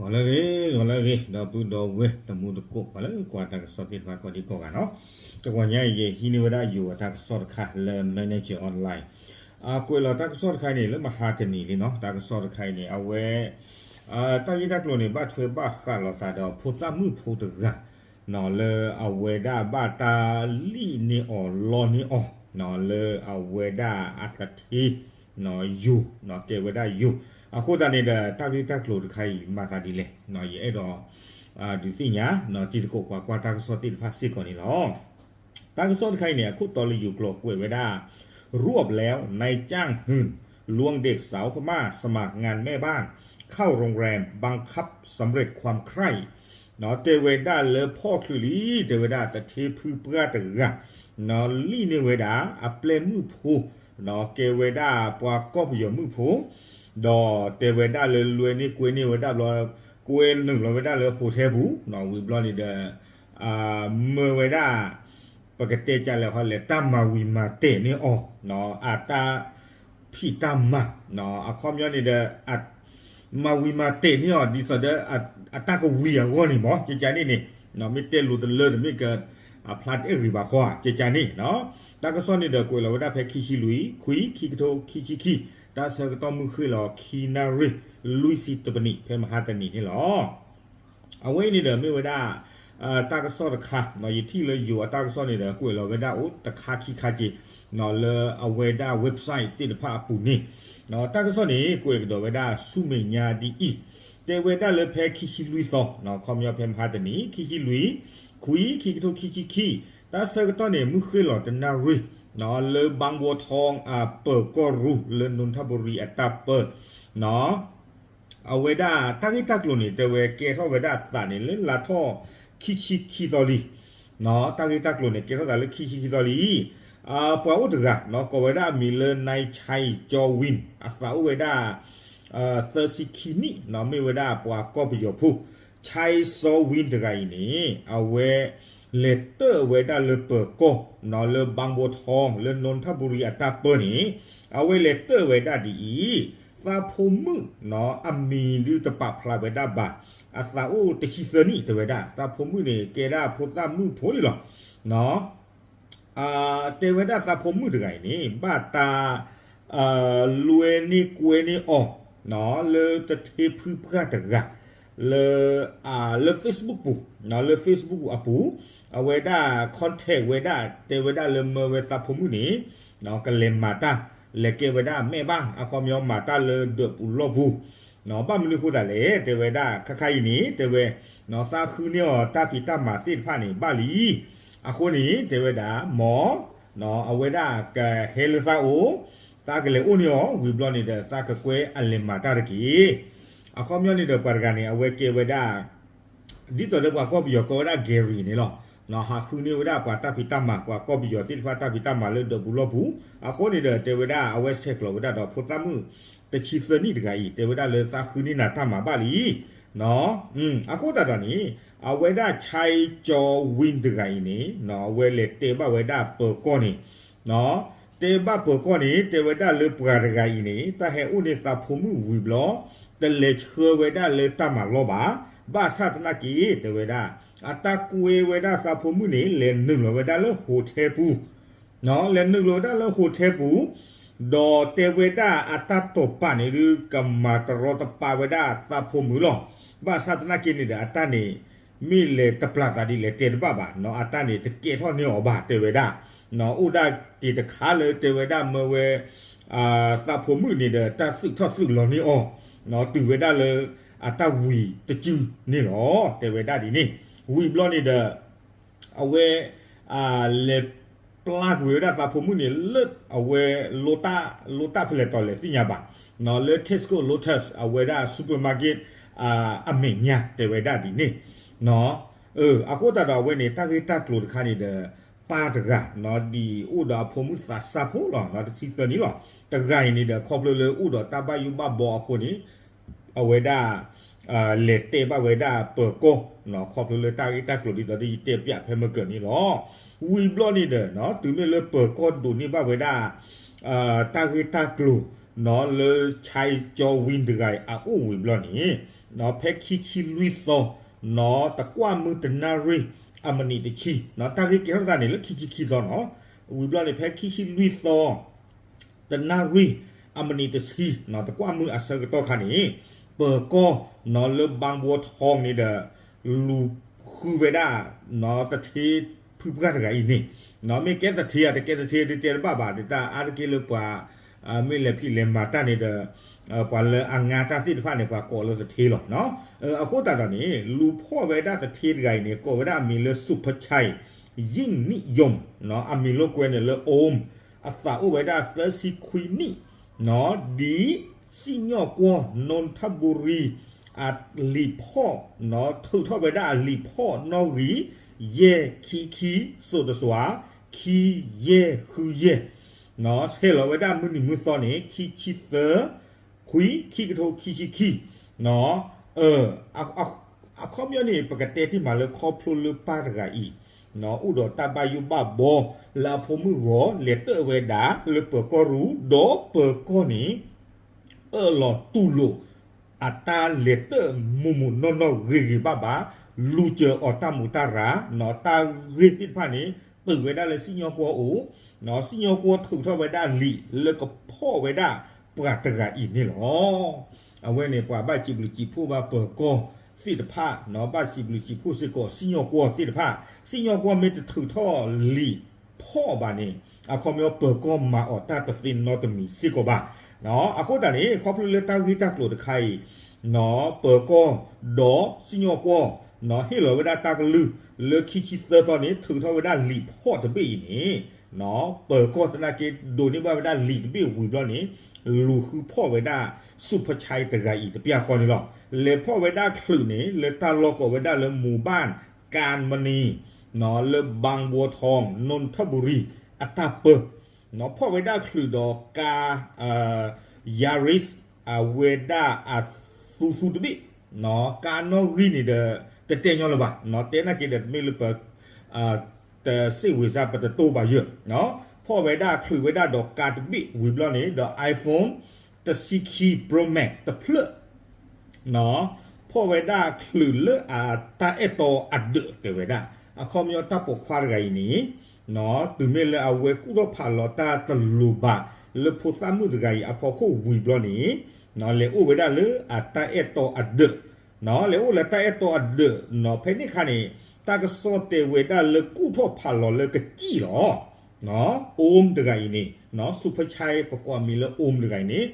ဂီၤလၢအဂ့ၤ, ဂီၤလၢအဂ့ၤ ဒီပုၢ်ဒီဝဲၢ်တံၤသကိး ပှၤလၢကွၢ်တၢ်ကစီၣ်သ့ၣ်တဖၣ်ကိးဒံကိးဂၤနီၤ, တဂီၤညါအံၤ ယဟံးန့ၢ်ဝဲဒၣ်ယိၤအတၢ်ကစီၣ်တခါလၢ Manager Online အကွဲးလီၤတၢ်ကစီၣ်တခါအံၤန့ၣ် လၢမဟါတနံၤလံနီၤ, တၢ်ကစီၣ်တခါအံၤန့ၣ် အဝဲ တၢ်ဂ့ၢ်တၢ်ကျိၤန့ၣ် ဘၣ်ထွဲဘၣ်ဃးလိာ်သးဒီးဖိသၣ်မုၣ်ဖိတဂၤ လၢအဝဲဒၣ်ဘၣ်တၢ်လံၣ်န့ၢ်အီၤလီန့ၢ်အီၤ လၢအဝဲဒၣ်အသထ့ ယိၤ ကဲဝဲဒၣ်ယိၤ, အဃိသတးန့ၣ်ဒီး တၢ်ဂ့ၢ်တၢ်ကျိၤတခါအံၤ မၤသးဒ်လဲၣ်, ယအဲၣ်ဒိး ဒုးသ့ၣ်ညါ တံၤသကိးပှၤကွၢ်တၢ်ကစီၣ်သ့ၣ်တဖၣ်စ့ၢ်ကီးန့ၣ်လီၤ. တၢ်ကစီၣ်တခါအံၤန့ၣ် အခိၣ်တီလၢယိၤကျိာ်ကွဲးဝဲဒၣ် รวบแล้วนายจ้างหื่น ลวงเด็กสาวพม่าสมัครงานแม่บ้าน เข้าโรงแรมบังคับสำเร็จความใคร่ တဲဝဲဒၣ်လၢဖီၣ်ချုးလံ, တဲဝဲဒၣ်သထ့ဖုပှၢ်တဂၤ လံၣ်န့ၢ်ဝဲဒၣ် အပျဲၢ်မုၣ်ဖိ ကဲဝဲဒၣ်ပှၤကီၢ်ပယီၤမုၣ်ဖိ, ဒီးတဲဝဲဒၣ်လၢလွဲန့ၢ်ကွဲန့ၢ်ဝဲဒၣ်ဘျီ, ကွဲနုာ်လီၤဝဲဒၣ်လၢ hotel ပူၤ, ဝံၤဘျီန့ၣ်ဒီး မၢဝဲဒၣ် ပကတဲကလဲၤဃီလဲၣ် တၢ်မၤဝံၤမၤတဲာ်န့ၢ်အီၤ, အတၢ်ဖံးတၢ်မၤ, အခီပညီန့ၣ်ဒီး မၤဝံၤမၤတဲာ်န့ၢ်အီၤ ဒ်သိးဒီး အတၢ်ကဝံၤအဂီၢ်န့ၣ်မး ကကန့ၣ်န့ၣ်, မ့ၢ်တဲလိၤတလၢတမ့ၢ်က အဖျါတအဲၣ်ဂ့ၤဘၣ်ဃီ ကကန့ၣ်, တၢ်ကစီၣ်န့ၣ်ဒီးကွဲးလီၤဝဲဒၣ်ဖဲခံဆံလွံၢ် ခွံ ခံကထိခံဆံခံ, တၢ်ဆၢကတီၢ်မုၢ်ဃ့ၢ်လီၤခံနၣ်ရံၣ် လွံၢ်ဆံတပနံး ဖဲမဟါတနံၤန့ၣ်လီၤ. အဝဲအံၤန့ၣ်ဒီးမ့ၢ်ဝဲဒၣ် တၢ်ကစီၣ်တခါ, ယထံၣ်လၢယိၤအတၢ်ကစီၣ်န့ၣ်ဒီး ကွဲးလီၤဝဲဒၣ်အိၣ်တခါခံခါက့ၤ လၢအဝဲဒၣ် website သ့ၣ်တဖၣ်အပူၤန့ၣ်, တၢ်ကစီၣ်န့ၣ် ကွဲးကဒီးဝဲဒၣ်ဆူမဲာ်ညါဒ်အံၤ, တဲဝဲဒၣ်လၢဖဲခံဆံလွံၢ်သီ, ခီပညီဖဲမဟါတနံၤ ခံဆံလွံၢ်, ခွံ ခံကထိခံဆံခံ, တၢ်ဆၢကတီၢ်န့ၣ် မုၢ်ဃ့ၢ်လီၤတနၣ်ရံၣ် လၢ ဘၣ်ဘီထီ အပၢၤကီၢ်ရူၢ် လၢ နူၣ်ထၣ်ဘူရံၤ အတၢ်ပၢ အဝဲဒၣ်တၢ်ဂ့ၢ်တၢ်ကျိၤန့ၣ် တဲဝဲကဲထီၣ်ဝဲဒၣ်သးန့ၣ် လၢလါထီၣ်ခံဆံခံသီလံ. တၢ်ဂ့ၢ်တၢ်ကျိၤန့ၣ် ကဲထီၣ်သးလၢခံဆံခံသီလံ. ပှၤအိၣ်တဂၤ ကိးဝဲဒၣ်အမံၤလၢ နၢ်ဆဲကၠီဝံၣ် အသးအိၣ်ဝဲဒၣ် သၢဆံခံနံၣ် မ့ၢ်ဝဲဒၣ်ပှၤကီၢ်ပယီၤဖိ ဆဲကၠီဝံၣ်တဂၤအံၤန့ၣ် အဝဲ လဲၤတၢၣ်ဝဲဒၣ်လၢပၢၤကီၢ် လၢ ဘၣ်ဘီထီ လၢ နူၣ်ထၣ်ဘူရံၤ အတၢ်ပၢန့ၣ် အဝဲလဲၤတၢၣ်ဝဲဒၣ်ဒ်အံၤ, သးဖိမုၣ် အမံၤဒုးတပာ်ဖျါဝဲဒၣ်ဘၣ်, အသးအိၣ်တဆံသၢနံၣ် တဲဝဲဒၣ် သးဖိမုၣ်န့ၣ် ကဲဒၣ်ဖိသၣ်မုၣ်ဖိန့ၣ်လီၤ. တဲဝဲဒၣ်သးဖိမုၣ်တဂၤအံၤန့ၣ် ဘၣ်တၢ် လွဲန့ၢ်ကွဲန့ၢ်အီၤ လၢသထ့ဖုပှၢ်တဂၤ လၢ လၢ Facebook ပူၤ, လၢ Facebook အပူၤ, အဝဲဒၣ် contact ဝဲဒၣ် တဲဝဲဒၣ်လၢမၢဝဲသးဖိမုၣ်န့ၣ် ကလဲၤမၤတၢ် လဲၤကဲဝဲဒၣ်မဲာ်ဘၣ် အခီပညီမၤတၢ်လၢဒၢးပူၤလီၢ်ပူၤ, ဘၣ်မနုၤအဃိသတးလဲၣ် တဲဝဲဒၣ် ခါခါအံၤန့ၣ် တဲဝဲ သးဃုန့ၢ်အီၤတၢ်ဖံးတၢ်မၤသ့ၣ်တဖၣ်န့ၣ် ဘၣ်လံ. အဃိန့ၣ် တဲဝဲဒၣ် မ် အဝဲဒၣ်ကဟဲလၢသးအိၣ်, သးကလဲၤအိၣ်န့ၢ်အီၤ ဝံၤဘျီန့ၣ်ဒီး သးကကွဲအလဲၤမၤတၢ်တက့ၢ်. အခီပညီန့ၣ်ဒီး ပှၤတဂၤန့ၣ် အဝဲကဲဝဲဒၣ် ဒ်သိးဒီးပှၤကီၢ်ပယီၤကိးဝဲဒၣ် Gary န့ၣ်လီၤ. ဟးဃုန့ၢ်ဝဲဒၣ်ပှၤတၢ်ဖံးတၢ်မၤ ပှၤကီၢ်ပယီၤသ့ၣ်တဖၣ်တၢ်ဖံးတၢ်မၤလၢဒၢးပူၤလီၢ်ပူၤ, အဃိန့ၣ်ဒီး တဲဝဲဒၣ် အဝဲဆဲးကျိးဝဲဒၣ်ဒီးဖိသၣ်မုၣ် တဆံသၢနံၣ်တဂၤအံၤ တဲဝဲဒၣ်လၢသးဃုန့ၢ်နၤတၢ်မၤဘၣ်လံ အဃိသတးဒီးန့ၣ် အဝဲဒၣ် ဆဲကၠီဝံၣ်တဂၤအံၤန့ၣ် အဝဲလဲၤတဲဘၣ်ဝဲဒၣ်ပၢၤကီၢ်န့ၣ် တဲဘၣ်ပၢၤကီၢ်န့ၣ် တဲဝဲဒၣ်လၢပှၤတဂၤအံၤန့ၣ် တၢ်ဟဲအိၣ်န့ၢ်သးဖိမုၣ်ဝံၤဘျီ တလဲၤဆှၢဝဲဒၣ်လၢတၢ်မၤလီၢ်ဘၣ်. ဘၣ်ဆၣ်သနာ်က့ တဲဝဲဒၣ် အတၢ်ကွဲဝဲဒၣ်သးဖိမုၣ်န့ၣ် လဲၤနုာ်လီၤဝဲဒၣ်လၢ hotel ပူၤ လဲၤနုာ်လီၤဝဲဒၣ်လၢ hotel ပူၤ, ဒီးတဲဝဲဒၣ်အတၢ်တိာ်ပာ်န့ၣ်ဒုး ကမၤတရီတပါဝဲဒၣ်သးဖိမုၣ်လီၤ. ဘၣ်ဆၣ်သနာ်က့န့ၣ်ဒီး အတၢ်န့ၣ် မ့ၢ်လဲၤတပျၢ်သးဒ်လဲၣ်တဲတဘၣ်ဘၣ်, အတၢ်န့ၣ်တကဲထီၣ်န့ၢ်အီၤဘၣ် တဲဝဲဒၣ်. အိၣ်ဒၣ်တ့ၢ်တခါလၢတဲဝဲဒၣ်မၢဝဲ သးဖိမုၣ်န့ၣ်ဒီး တၢ်သုးထီၣ်သုးလီၤန့ၢ်အီၤ, တုၤဝဲဒၣ်လၢအတၢ်ဝံၤတစုန့ၣ်လီၤ တဲဝဲဒၣ်ဒ်န့ၣ်. ဝံၤဘျီန့ၣ်ဒီး အဝဲ လဲၤပျၢ်ကွံာ်ဝဲဒၣ်သးဖိမုၣ်န့ၣ် လၢအဝဲ လိတၢ်ဖဲလဲၣ်တီၤလဲၣ်သ့ၣ်ညါဘၣ်, လၢ Tesco Lotus အဝဲဒၣ် supermarket အမဲာ်ညါ တဲဝဲဒၣ်ဒ်န့ၣ်. အဃိသတးဒီးအဝဲန့ၣ် တၢ်ဂ့ၢ်တၢ်ကျိၤတခါန့ၣ်ဒီး ပၢ်တဂၤ ဒ်အိၣ်ဒီးအဖိမုၣ်သးစၢ်ဖိလီၤ တဆံသၢနံၣ်လီၤ. တဂၤအံၤန့ၣ်ဒီး ခီဖျိလၢအိၣ်ဒီးတၢ်ဘၣ်ယိၣ်ဘၣ်ဘီအဃိန့ၣ် အဝဲဒၣ် လဲၤတဲဘၣ်ဝဲဒၣ်ပၢၤကီၢ် ခီဖျိလၢတၢ်ဂ့ၢ်တၢ်ကျိၤဒ်သိးဒီးယတဲပၠးဖဲမုၢ်ကၢၤန့ၣ်လီၤ. ဝံၤဘျီန့ၣ်ဒီး တုၤမ့ၢ်လၢပၢၤကီၢ်ဒိးန့ၢ်ဘၣ်ဝဲဒၣ် တၢ်ဂ့ၢ်တၢ်ကျိၤ လၢ ဆဲကၠီဝံၣ်တဂၤအံၤအအိၣ်ဝံၤဘျီန့ၣ် ဖဲခံဆံလွံၢ်သီ နီၣ် တကွၢ်မုၢ်တနၣ်ရံၣ် အမံးနံးတဆံ နီၣ် တၢ်ဂ့ၢ်ကဲထီၣ်သးန့ၣ်လၢခံဆံခံသီနီၣ်. ဝံၤဘျီန့ၣ် ဖဲခံဆံလွံၢ်သီ တနၣ်ရံၣ် အမံးနံးတဆံ နီၣ် တကွၢ်မုၢ်အဆၢကတီၢ်ခါန့ၣ် ပၢၤကီၢ် နီၣ် လၢ ဘၣ်ဘီထီၣ် န့ၣ်ဒီး လူၤဃုဝဲဒၣ် နီၣ် သထ့ဖုပှၢ်တဂၤအံၤန့ၣ် နီၣ် မ့ၢ်ကဲသထ့ဧါ တကဲသထ့ ဒုးတဲတဘၣ်ဘၣ် ဒုးတၢ်အါတက့ၢ်လၢပှၤ မ့ၢ်လဲၤဖံးလဲၤမၤတၢ်န့ၣ်ဒီး ပှၤလၢအငါတၢ်သ့ၣ်တဖၣ်န့ၣ် ပှၤကိးလၢသထ့လီၤ. အဃိသတးဒီးန့ၣ် လူၤဖီၣ်ဝဲဒၣ်သထ့တဂၤအံၤန့ၣ် ကိးဝဲဒၣ်အမံၤလၢ Suphachai Yingnium နီၣ် အမံၤလိာ်ကွဲန့ၣ်လၢ Om အသးအိၣ်ဝဲဒၣ်သၢဆံခွံနံၣ် နီၣ် ဒ်စံၣ်ညီၣ်ကွီၢ် နီၣ်ထၣ်ဘူရံ အလံာ်ဖီၣ် နီၣ် ထုးထီၣ်ဝဲဒၣ်အလံာ်ဖီၣ်နီၣ်ဂံၢ် ယဲၢ်ခံခံ စိၤတစွၤ ခံယဲၢ်ဃုယဲၢ် နီၣ် ဟ့ၣ်လီၤဝဲဒၣ်မုၢ်နံၤမုၢ်သီန့ၣ် ခံဆံသၢ ခွံ ခံကထိခံဆံခံ နီၣ် အခီပညီန့ၣ် ပကတဲတ့ၢ်မးလၢခီဖျိလၢပၢ်တဂၤအံၤ နီၣ် အိၣ်ဒီးတၢ်ဘၣ်ယိၣ်ဘၣ်ဘီ လၢအဖိမုၣ်ဂီၤ လဲၤတၢၣ်ဝဲဒၣ်လၢပၢၤကီၢ်ရူၤ ဒီးပၢၤကီၢ်န့ၣ် အၢၣ်လီၤတူၢ်လိာ် အတၢ်လဲၤတၢၣ်မုာ်မုာ်နီၢ်နီၢ်ဂ့ၤဂ့ၤဘၣ်ဘၣ် လူၤစၢၤအီၤတၢ်မူးတၢ်ရၤ နီၣ် တၢ်ဂ့ၢ်သ့ၣ်တဖၣ်န့ၣ် တုၤဝဲဒၣ်လၢစံၣ်ညီၣ်ကွီၢ်အအိၣ် နီၣ် စံၣ်ညီၣ်ကွီၢ်ထုးထီၣ်ဝဲဒၣ်လံာ်လၢကဖီၣ်ဝဲဒၣ်ပှၤတဂၤအံၤန့ၣ်လီၤ. အဝဲန့ၣ် ပှၤဘၣ်စံးဘျုးစံးဖှိၣ်ဘၣ်ပၢၤကီၢ်သ့ၣ်တဖၣ် နီၣ် ဘၣ်စံးဘျုးစံးဖှိၣ်စ့ၢ်ကီးစံၣ်ညီၣ်ကွီၢ်သ့ၣ်တဖၣ် စံၣ်ညီၣ်ကွီၢ်မ့ၢ်တထုးထီၣ်လံာ်ဖီၣ်ဘၣ်န့ၣ် အခီပညီပၢၤကီၢ်မၤအီၤတၢ်တသ့နီတမံၤစ့ၢ်ကီးဘၣ်. အဃိသတးန့ၣ် ခီဖျိလၢတၢ်ဂ့ၢ်တၢ်ကျိၤတခါအံၤ နီၣ် ပၢၤကီၢ် ဒီးစံၣ်ညီၣ်ကွီၢ် နီၣ် ဟ့ၣ်လီၤဝဲဒၣ်တၢ်ကလုၢ် လၢခံဆံသၢသီန့ၣ် ထုးထီၣ်ဝဲဒၣ်လံာ်ဖီၣ်တဘ့ၣ်အံၤန့ၣ် နီၣ် ပၢၤကီၢ်သနာ်က့ ဒိးန့ၢ်ဘၣ်ဝဲဒၣ်လံာ်တဘ့ၣ်ဝံၤဘျီန့ၣ် လူၤဃုဖီၣ်ဝဲဒၣ် Suphachai တဂၤအံၤတပျၢ်ဃီန့ၣ်လီၤ. လဲၤဖီၣ်ဝဲဒၣ်ချုးန့ၣ် လၢတၢ်လီၢ်ကိးဝဲဒၣ်လၢ မူၤဘၣ် ကၣ်မနံၤ နီၣ် လၢ ဘၣ်ဘီထီၣ် နီၣ်ထၣ်ဘူရံ အတၢ်ပၢ နီၣ် ဖီၣ်ဝဲဒၣ်ချုးဒီးကါ Yaris အဝဲဒၣ်အသူသူတဘ့ၣ် နီၣ် ကါနီၣ်ဂံၢ်န့ၣ်ဒီး တတဲညီလၢၤဘၣ် နီၣ် တဲနာ်က့ဒီး တမ့ၢ်လၢပ တစ့ၣ်ဝံၤစၢ် ပတတိၢ်ဘၣ်ယၢၢ် နီၣ် ဖီၣ်ဝဲဒၣ်ချုးဝဲဒၣ်ဒီးကါတဘ့ၣ်ဝံၤဘျီန့ၣ် ဒီး iPhone တဆံခံ Pro Max တဖျၢၣ် နီၣ် ဖီၣ်ဝဲဒၣ်ချုးလၢအတၢ်အဲၣ်တီအဒၢးတဲဝဲဒၣ် အခီပညီတၢ်ပိာ်ခွါတဂၤအံၤန့ၣ် နီၣ် တုၤမ့ၢ်လၢအဝဲကူၣ်ထီၣ်ဖးလီၤတၢ်တလိၤဘၣ် လၢဖိသၣ်မုၣ်တဂၤအံၤအဖီခိၣ်ဝံၤဘျီန့ၣ် နီၣ် လဲၤအိၣ်ဝဲဒၣ်လၢအတၢ်အဲၣ်တီအဒၢး နီၣ် လဲၤအိၣ်လၢတၢ်အဲၣ်တီအဒၢး နီၣ် ဖဲန့ၣ်အခါန့ၣ် တၢ်ကစီၣ်တဲဝဲဒၣ်လၢကူၣ်ထီၣ်ဖးလီၤလၢကစံၣ်လီၤ နီၣ် Om တဂၤအံၤန့ၣ် နီၣ် Suphachai ပကိးအမံၤလၢ Om တဂၤအံၤန့ၣ်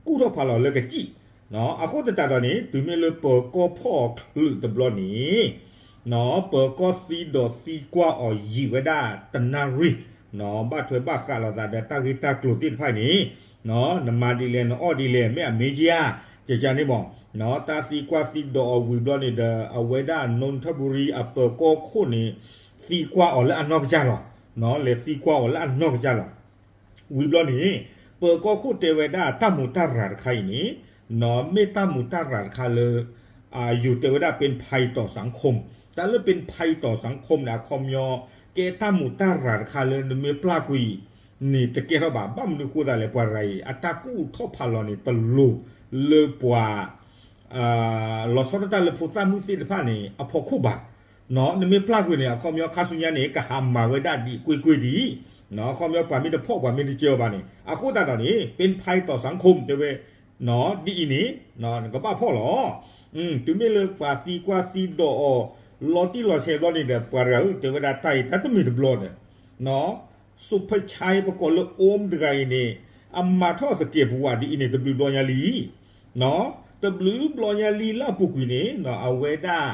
ကူၣ်ထီၣ်ဖးလီၤလၢကစံၣ် နီၣ် အဃိသတးဒီးန့ၣ် တုၤမ့ၢ်လၢပၢၤကီၢ်ဖီၣ်အီၤချုးတဘျီန့ၣ် နီၣ် ပၢၤကီၢ်သံဒီးသံကွၢ်အီၤယံာ်ဝဲဒၣ်တနၣ်ရံၣ် နီၣ် ဘၣ်ထွဲဘၣ်ဃးလိာ်သးဒီးတၢ်ဂ့ၢ်တၢ်ကျိၤသ့ၣ်တဖၣ်န့ၣ် နီၣ် နမၤဒ်လဲၣ်နအီၣ်ဒ်လဲၣ် မ့ၢ်အမ့ၢ်ယါ ကကန့ၣ်မး နီၣ် တၢ်သံကွၢ်သံဒိးအီၤဝံၤဘျီန့ၣ်ဒီး အဝဲဒၣ်နီၣ်ထၣ်ဘူရံအပၢၤကီၢ်ခိၣ်န့ၣ် သံကွၢ်အီၤလၢအနီၢ်ကစၢ်လီၤ နီၣ် လဲၤသံကွၢ်အီၤလၢအနီၢ်ကစၢ်လီၤ ဝံၤဘျီန့ၣ် ပၢၤကီၢ်ခိၣ်တဲဝဲဒၣ်တၢ်မူးတၢ်ရၤတခါအံၤန့ၣ် နီၣ် မ့ၢ်တၢ်မူးတၢ်ရၤတခါလၢ ယိၤတဲဝဲဒၣ် เป็นภัยต่อสังคม တၢ်လၢ เป็นภัยต่อสังคม န့ၣ် အခီပညီ ကဲတၢ်မူးတၢ်ရၤတခါလၢနမ့ၢ်ပျၢ်ကွံာ်န့ၣ် တကဲထီၣ်ဘၣ် ဘၣ်မနုၤဃိသတးလဲၣ် ပှၤတဂၤအံၤ အတၢ်ကူၣ်ထီၣ်ဖးလီၤန့ၣ် တလိၤလၢပှၤ လီၤဆီဒၣ်တၢ်လၢဖိသၣ်မုၣ်သ့ၣ်တဖၣ်န့ၣ် အဖီခိၣ်ဘၣ် နီၣ် နမ့ၢ်ပျၢ်ကွံာ်န့ၣ် အခီပညီခါဆူညါန့ၣ် ကဟးမၤဝဲဒၣ်ဒ်ကွ့ၢ်ကွ့ၢ်ဒ်အံၤ နီၣ် အခီပညီပှၤမ့ၢ်တဖီၣ်ပှၤမ့ၢ်တစၢၤအီၤဘၣ်န့ၣ် အဃိသတးဒီးန့ၣ် เป็นภัยต่อสังคม တဲဝဲ နီၣ် ဒ်အံၤန့ၣ် နကဘၣ်ဖီၣ်လီၤ တုၤမ့ၢ်လၢပှၤသံကွၢ်သံဒိးအီၤ လီၤတံၢ်လီၤဆဲးဘျီန့ၣ်ဒီး ပှၤတဂၤဧၢ တဲဝဲဒၣ်တၢ်အံၤ တၢ်တမ့ၢ်တဘျီဒီး နီၣ် Suphachai ပကိးလၢ Om တဂၤအံၤန့ၣ် အမၤထီၣ်သကဲးပဝးဒ်အံၤန့ၣ် တဘျုးဘျီညါလံ နီၣ် တဘျုးဘျီညါလံလၢအပူၤကွံာ်န့ၣ် နီၣ် အဝဲဒၣ်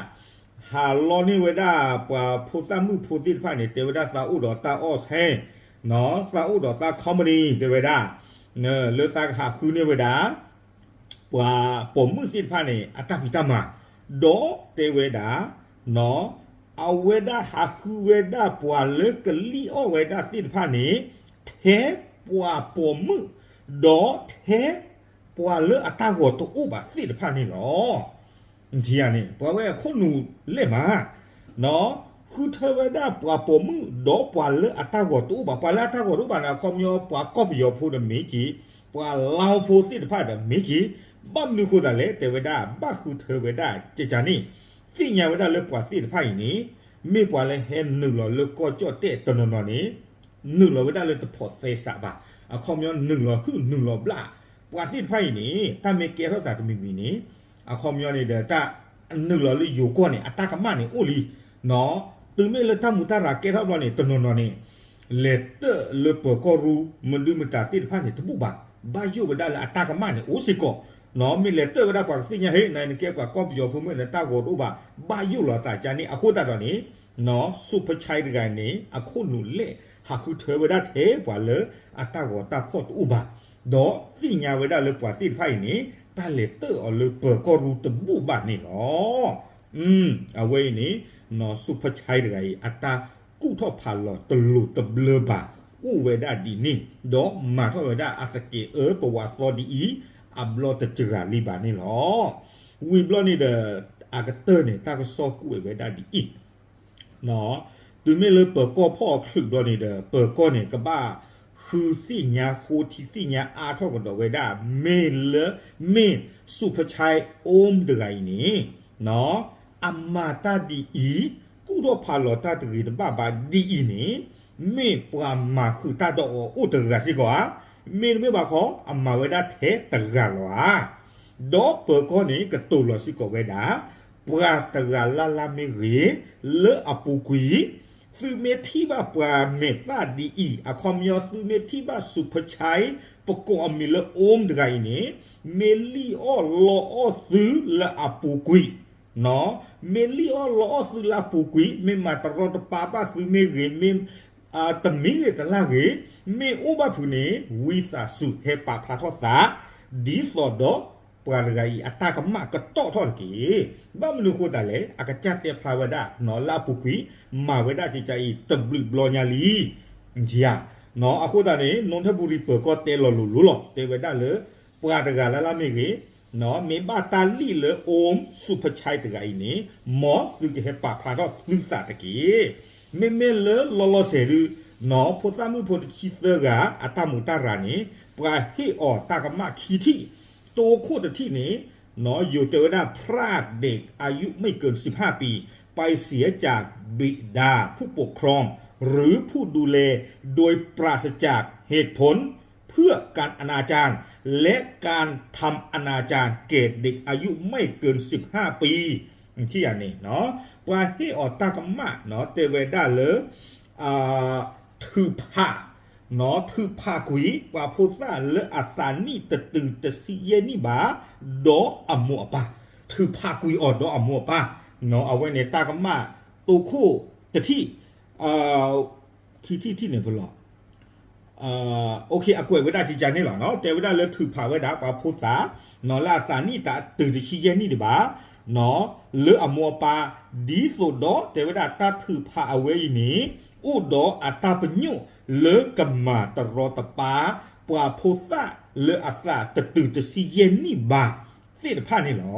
ဟးလီန့ၢ်ဝဲဒၣ် ပှၤဖိသၣ်မုၣ်ဖိသ့ၣ်တဖၣ်န့ၣ် တဲဝဲဒၣ်သးအိၣ်ဒီးတၢ်အီၣ်ဆဲ နီၣ် သးအိၣ်ဒီးတၢ် company တဲဝဲဒၣ် လၢသးကဟးဃုန့ၢ်ဝဲဒၣ် ပှၤပိာ်မုၣ်သ့ၣ်တဖၣ်န့ၣ် အတၢ်ဖံးတၢ်မၤ ဒီးတဲဝဲဒၣ် နီၣ် အဝဲဒၣ်ဟးဃုဝဲဒၣ်ပှၤလၢကလံၣ်အီၣ်ဝဲဒၣ်သ့ၣ်တဖၣ်န့ၣ် ထဲပှၤပိာ်မုၣ် ဒီးထဲပှၤလၢအတၢ်ဂီၤတအိၣ်ဘၣ်သ့ၣ်တဖၣ်န့ၣ်လီၤ. နထံၣ်ဧါန့ၣ် ပှၤဝဲအခိၣ်နူာ်လဲၣ်မး နီၣ် ဃုထၢဝဲဒၣ်ပှၤပိာ်မုၣ် ဒီးပှၤလၢအတၢ်ဂီၤတအိၣ်ဘၣ် ပှၤလၢအတၢ်ဂီၤတအိၣ်ဘၣ်န့ၣ် အခီပညီ ပှၤကီၢ်ပယီၤဖိဒီးမ့ၢ်က့ၤ ပှၤလါဖိသ့ၣ်တဖၣ်ဒီးမ့ၢ်က့ၤ ဘၣ်မနုၤဃိသတးလဲၣ် တဲဝဲဒၣ် ဘၣ်ဃုထၢဝဲဒၣ်ကကန့ၣ် သ့ၣ်ညါဝဲဒၣ်လၢပှၤသ့ၣ်တဖၣ်အံၤန့ၣ် မ့ၢ်ပှၤလၢဟဲနုာ်လီၤလၢကီၢ်ကၠီၣ်တဲၣ်တနီၤနီၤန့ၣ် နုာ်လီၤဝဲဒၣ်လၢတဖိးသဲစးဘၣ်, အခီပညီနုာ်လီၤဟုၣ်နုာ်လီၤဘျၣ် ပှၤသ့ၣ်တဖၣ်အံၤန့ၣ် တၢ်မ့ၢ်ကဲထီၣ်သးတမံၤမံၤန့ၣ် အခီပညီန့ၣ်ဒီး တၢ်နုာ်လီၤလၢယိၤကီၢ်န့ၣ် အတၢ်ကမၣ်န့ၣ်အိၣ်လံ, တုၤမ့ၢ်လၢတၢ်မူးတၢ်ရၤကဲထီၣ်ဘျီန့ၣ် တနီၤနီၤန့ၣ် လဲၤတၢၣ်လၢပၢၤကီၢ်ရူ မဒုမတၤသ့ၣ်တဖၣ်န့ၣ် တဘူၣ်ဘၣ်, ဘၣ်ယိၣ်ဝဲဒၣ်လၢအတၢ်ကမၣ်န့ၣ်အိၣ်စ့ၢ်ကီး, မ့ၢ်လဲၤတၢၣ်ဝဲဒၣ်ပှၤကသ့ၣ်ညါဟ့ၣ် နကဲပှၤကီၢ်ပယီၤဖိမ့ၢ်နတၢ်ဂီၤတအိၣ်ဘၣ်, ဘၣ်ယိၣ်လီၤသးကန့ၣ် အဃိသတးဒီးန့ၣ် စူးဖၢဆါတဂၤန့ၣ် အခိၣ်နူာ်လဲၢ် ဟးဃုထၢဝဲဒၣ်ထဲပှၤလၢအတၢ်ဂီၤတၢ်ဖီၣ်တအိၣ်ဘၣ်, ဒီးသ့ၣ်ညါဝဲဒၣ်လၢပှၤသ့ၣ်တဖၣ်အံၤန့ၣ် တၢ်လဲၤတၢၣ်အီၤလၢပၢၤကီၢ်ရူတဘူၣ်ဘၣ်န့ၣ်လီၤ. အဝဲအံၤန့ၣ် စူးဖၢဆါတဂၤအံၤ အတၢ်ကူၣ်ထီၣ်ဖးလီၤတလိၤတဘျၢဘၣ် အိၣ်ဝဲဒၣ်ဒ်န့ၣ် ဒီးမၤထီၣ်ဝဲဒၣ်အသကဲးအၢပဝးသီဒ်အံၤ အဘျီတစှၤလံဘၣ်န့ၣ်လီၤ. ဝံၤဘျီန့ၣ်ဒီး အကတၢၢ်န့ၣ် တၢ်ကစီၣ်ကူၣ်ဝဲဒၣ်ဒ်အံၤ တုၤမ့ၢ်လၢပၢၤကီၢ်ဖီၣ်အချုးဘျီန့ၣ်ဒီး ပၢၤကီၢ်န့ၣ် ကဘၣ်ဃုသ့ၣ်ညါဃိထံသ့ၣ်ညါအါထီၣ်ကဒီးဝဲဒၣ် မ့ၢ်လၢ မ့ၢ်စူးဖၢဆါအိၣ်တဂၤအံၤန့ၣ် အမၤတၢ်ဒ်အံၤ ကူၣ်ထီၣ်ဖးလီၤတၢ်တဂ့ၤတဘၣ်ဘၣ်ဒ်အံၤန့ၣ် မ့ၢ်ပှၤမၤဃုာ်တၢ်ဒီးအီၤအိၣ်တဂၤစ့ၢ်ကီးဧါ, မ့တမ့ၢ်ဘၣ်ခီ အမၤဝဲဒၣ်ထဲတဂၤလီၤဧါ. ဒီးပၢၤကီၢ်န့ၣ် ကတိၤလီၤစ့ၢ်ကီးဝဲဒၣ် ပှၤတဂၤလၢ်လၢ်မ့ၢ်ဂ့ၤ လၢအပူၤကွံာ် သုမ့ၢ်ထံၣ်ဘၣ်ပှၤမဲာ်သၣ်ဒ်အံၤ အခီပညီသုမ့ၢ်ထံၣ်ဘၣ်စူးဖၢဆါ ပကိးအမံၤလၢအိၣ်တဂၤအံၤန့ၣ် မ့ၢ်လံၣ်အီၣ်လီအီၣ်သုလၢအပူၤကွံာ် မ့ၢ်လံၣ်အီၣ်လီအီၣ်သုလၢအပူၤကွံာ် မ့ၢ်မၤတရီတပါဘၣ်သုမ့ၢ်ဂ့ၤ မ့ၢ် တမံၤဂ့ၤတလၢ်ဂ့ၤ မ့ၢ်အိၣ်ဘၣ်ဖုးန့ၣ် ဝံသးစူၤဟဲပာ်ဖျါထီၣ်သး ဒ်သိးဒီးပှၤတဂၤအံၤအတၢ်ကမၣ်ကတီၢ်ထီၣ်တက့ၢ်. ဘၣ်မနုၤဃိသတးလဲၣ် အကစၢ်တဲဖျါဝဲဒၣ်နီၤလၢအပူၤကွံာ် မၤဝဲဒၣ်ကကအံၤတဘျုးဘျီညါလံ ယၤနီၤ အဃိသတးန့ၣ် နိထၢဘူရံပၢၤကီၢ်တဲလီၤလိၤလိၤလီၤ တဲဝဲဒၣ်လၢ ပှၤတဂၤလၢ်လၢ်မ့ၢ်ဂ့ၤ မ့ၢ်ဘၣ်တၢ်လံၣ်လၢအိၣ်စူးဖၢဆါတဂၤအံၤန့ၣ် မ်သုကဟဲပာ်ဖျါထီၣ်သုသးတက့ၢ်. မ့မ့ၢ်လၢလီၤလီၤဆဲးဒု နီၤ ဖိသၣ်မုၣ်ဖိတဆံသၢဂၤ အတၢ်မူးတၢ်ရၤန့ၣ် ပှၤဟ့ၣ်အီၤတၢ်ကမၣ်ခံထံၣ် တိခိၣ်တထံၣ်န့ၣ် နီၤ ယိၤတဲဝဲဒၣ် พรากเด็กอายุไม่เกินสิบห้าปี ไปเสียจากบิดาผู้ปกครอง หรือผู้ดูแลโดยปราศจากเหตุผล เพื่อการอนาจารและการทำอนาจารแก่เด็กอายุไม่เกินสิบห้าปี ထံၣ်ယၤန့ၣ် ပှၤဟ့ၣ်အီၤတၢ်ကမၣ်နီၤ တဲဝဲဒၣ်လၢ ထုးဖး ထုးဖးကွံာ် ပှၤဖိသၣ်လၢအသးနံၣ်တတုၤတဆံယဲၢ်နံၣ်ဘၣ် ဒီးအမိၢ်အပၢ် ထုးဖးကွံာ်အီၤဒီးအမိၢ်အပၢ် အဝဲန့ၣ်တၢ်ကမၣ်တိခိၣ်တထံၣ် ခံထံၣ်ထံၣ်န့ၣ်ဖဲလဲၣ် အကွဲးဝဲဒၣ်ကကန့ၣ်လီၤ. တဲဝဲဒၣ်လၢထုးဖးဝဲဒၣ်ပှၤဖိသၣ် လၢအသးနံၣ်တတုၤတဆံယဲၢ်နံၣ်ဒံးဘၣ် လၢအမိၢ်အပၢ် ဒ်သိးဒီးတဲဝဲဒၣ်တၢ်ထုးဖးအဝဲအံၤန့ၣ် အိၣ်ဒီးအတၢ်ပညိၣ်လၢကမၤတရီတပါ ပှၤဖိသၣ်လၢအသးတတုၤတဆံယဲၢ်နံၣ်ဘၣ်သ့ၣ်တဖၣ်န့ၣ်လီၤ.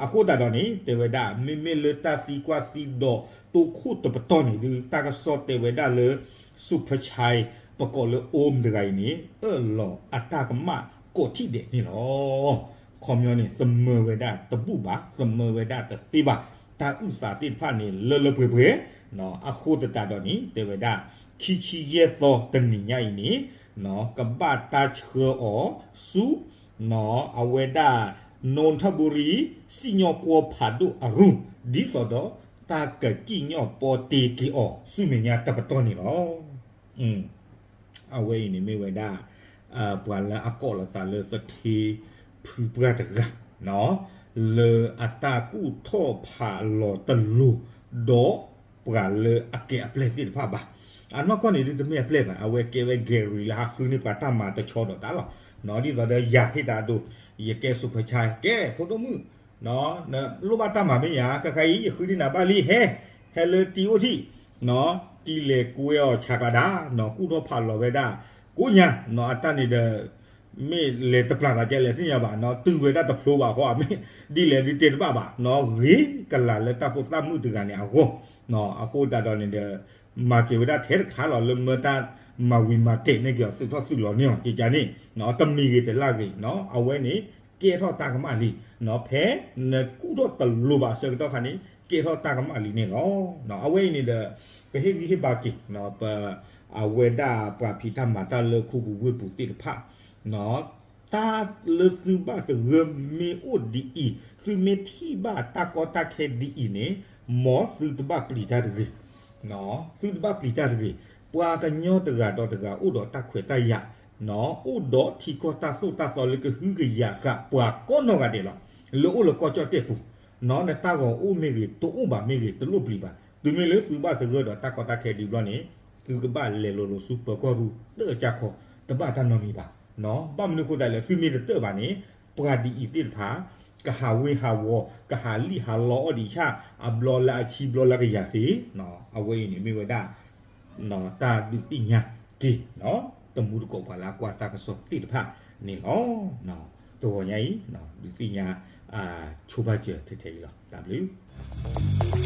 အဃိသတးဒီးန့ၣ် တဲဝဲဒၣ် မ့မ့ၢ်လၢတၢ်သံကွၢ်သံဒိးတိခိၣ်တပတီၢ်န့ၣ်ဒုး တၢ်ကစီၣ်တဲဝဲဒၣ်လၢ စူးဖၢဆါ ပကိးလၢအိၣ်တဂၤအံၤန့ၣ် အၢၣ်လီၤအတၢ်ကမၣ်ကိးထံၣ်ဒဲးန့ၣ်လီၤ. ခီပညီန့ၣ် သမၢဝဲဒၣ်တဘူၣ်ဘၣ် သမၢဝဲဒၣ်တသ့ဘၣ် တၢ်အုၣ်သးသ့ၣ်တဖၣ်န့ၣ် လၢလၢပှဲၤပှဲၤ အဃိသတးဒီးန့ၣ် တဲဝဲဒၣ် ခံဆံယဲၢ်သီတနံၤညါအံၤန့ၣ် ကဘၣ်တၢ်ဆှၢအီၤဆူ အဝဲဒၣ် နိထၢဘူရံ စံၣ်ညီၣ်ကွီၢ်ဖးဒိၣ်အရူၢ် ဒ်သိးဒီးတၢ်ကစံၣ်ညီၣ်ပီတ့က့ၤအီၤ ဆူမဲာ်ညါတပတီၢ်န့ၣ်လီၤ. အဝဲအံၤန့ၣ်မ့ၢ်ဝဲဒၣ် ပှၤလၢအကိးလီၤသးလၢသထ့ဖုပှၢ်တဂၤ လၢအတၢ်ကူၣ်ထီၣ်ဖးလီၤတလိၤ ဒီးပှၤလၢအကဲအပျဲၢ်သ့ၣ်တဖၣ်ဘၣ်. အနီၢ်ကီၢ်န့ၣ်ဒုးတမ့ၢ်အပျဲၢ်ဘၣ် အဝဲကဲဝဲ Gary လၢဟးဃုန့ၢ်ပှၤတၢ်မၤတဆီဒီးတၢ်လီၤ. ဒ်သိးဒီးယၤဟ့ၣ်တၢ်အဒိ ယကဲစူးဖၢဆါ ကဲဖိဒိၣ်မုၣ် နလိၣ်ဘၣ်တၢ်မၤမ့ၢ်ဧါ ခဲခါအံၤ ယဃုန့ၢ်နၤဘၣ်လံ ဟဲ ဟဲလၢတံၤအိၣ်ထံၣ် တံၤလဲၤကွဲအီၤဆးကျးဒၣ် ကူၣ်ထီၣ်ဖးလီၤဝဲဒၣ် ကိးညါ အတၢ်န့ၣ်ဒီး မ့ၢ်လဲၤတပျၢ်သးကဲလဲၣ်သ့ၣ်ညါဘၣ် တုၤဝဲဒၣ်တဖျိဘၣ်ဃီ မ့ၢ်ဒ်လဲၣ်ဒုးတဲတဘၣ်ဘၣ် ဂ့ၤကလာ်လၢတၢ်ဖိသၣ်မုၣ်တဂၤန့ၣ်အဂီၢ် အဃိသတးဒီးန့ၣ်ဒီး မၤက့ၤဝဲဒၣ်ထဲတခါလီၤ လၢမၢတၢ်မၤဝံၤမၤတဲာ်န့ၢ်က့ၤအီၤသုးထီၣ်သုးလီၤန့ၢ်အီၤ ကကန့ၣ် တမံၤဂ့ၤတလၢ်ဂ့ၤ အဝဲန့ၣ် ကဲထီၣ်တၢ်ကမၣ်လံ, ဖဲနကူၣ်ထီၣ်တလိၤဘၣ်အဆၢကတီၢ်ခါန့ၣ် ကဲထီၣ်တၢ်ကမၣ်လံန့ၣ်လီၤ. အဝဲအံၤန့ၣ်ဒီး ပဟ့ၣ်ဂံၢ်ဟ့ၣ်ဘါက့ၤ ပ အဝဲဒၣ်ပှၤဖံးတၢ်မၤတၢ်လၢခူပူၤဝ့ၢ်ပူၤသ့ၣ်တဖၣ် တၢ်လၢသုဘၣ်သဂၢၢ်မ့ၢ်အိၣ်ဒ်အံၤ, သုမ့ၢ်ထံၣ်ဘၣ်တၢ်ကီတၢ်ခဲဒ်အံၤန့ၣ်, မ်သုတဘၣ်ပျံၤတၢ်တဂ့ၤ, သုတဘၣ်ပျံၤတၢ်တဂ့ၤ. ပှၤကညီတဂၤဒီးတဂၤအိၣ်ဒီးတၢ်ခွဲးတၢ်ယာ်, အိၣ်ဒီးထံကီၢ်တၢ်သိၣ်တၢ်သီလၢကဟုကယာ်ဃာ်ပှၤကိးနီၢ်ဂၤဒဲးလီၤ. လၢအိၣ်လၢကီၢ်ကၠီၣ်တဲၣ်ပူၤ, နတၢ်ဂီၤအိၣ်မ့ၢ်ဂ့ၤ တအိၣ်ဘၣ်မ့ၢ်ဂ့ၤ တလိၣ်ပျံၤဘၣ်. တုၤမ့ၢ်လၢသုဘၣ်သဂၢၢ်ဒီးတၢ်ကီတၢ်ခဲဒ်ဘျီန့ၣ်, သုကဘၣ်လဲၤလိၤလိၤဆူပၢၤကီၢ်ရူၢ် တၢၢ်အကၢ်ခီ, တဘၣ်တၢ်နီတမံၤဘၣ်. ဘၣ်မနုၤအဃိသတးလဲၣ်, သုမ့ၢ်တတၢၢ်ဘၣ်န့ၣ်, ပှၤဒ်အံၤသ့ၣ်တဖၣ် ကဟးဝ့ၤဟးဝီၤ ကဟးလံၣ်ဟးလီအီၣ်ဒံးဆၣ် အဘျီလၢအဆံဘျီလၢကယၤသ့, အဝဲအံၤန့ၣ်မ့ၢ်ဝဲဒၣ် တၢ်ဒုးသ့ၣ်ညါက့ၤ တမူတကိးပှၤလၢအကွၢ်တၢ်ကစီၣ်သ့ၣ်တဖၣ်န့ၣ်လီၤ. တဂီၤညါအံၤ ဒုးသ့ၣ်ညါ ဆိဘၣ်စၢၤထဲထဲအံၤလီၤ. တၢ်ဘျုး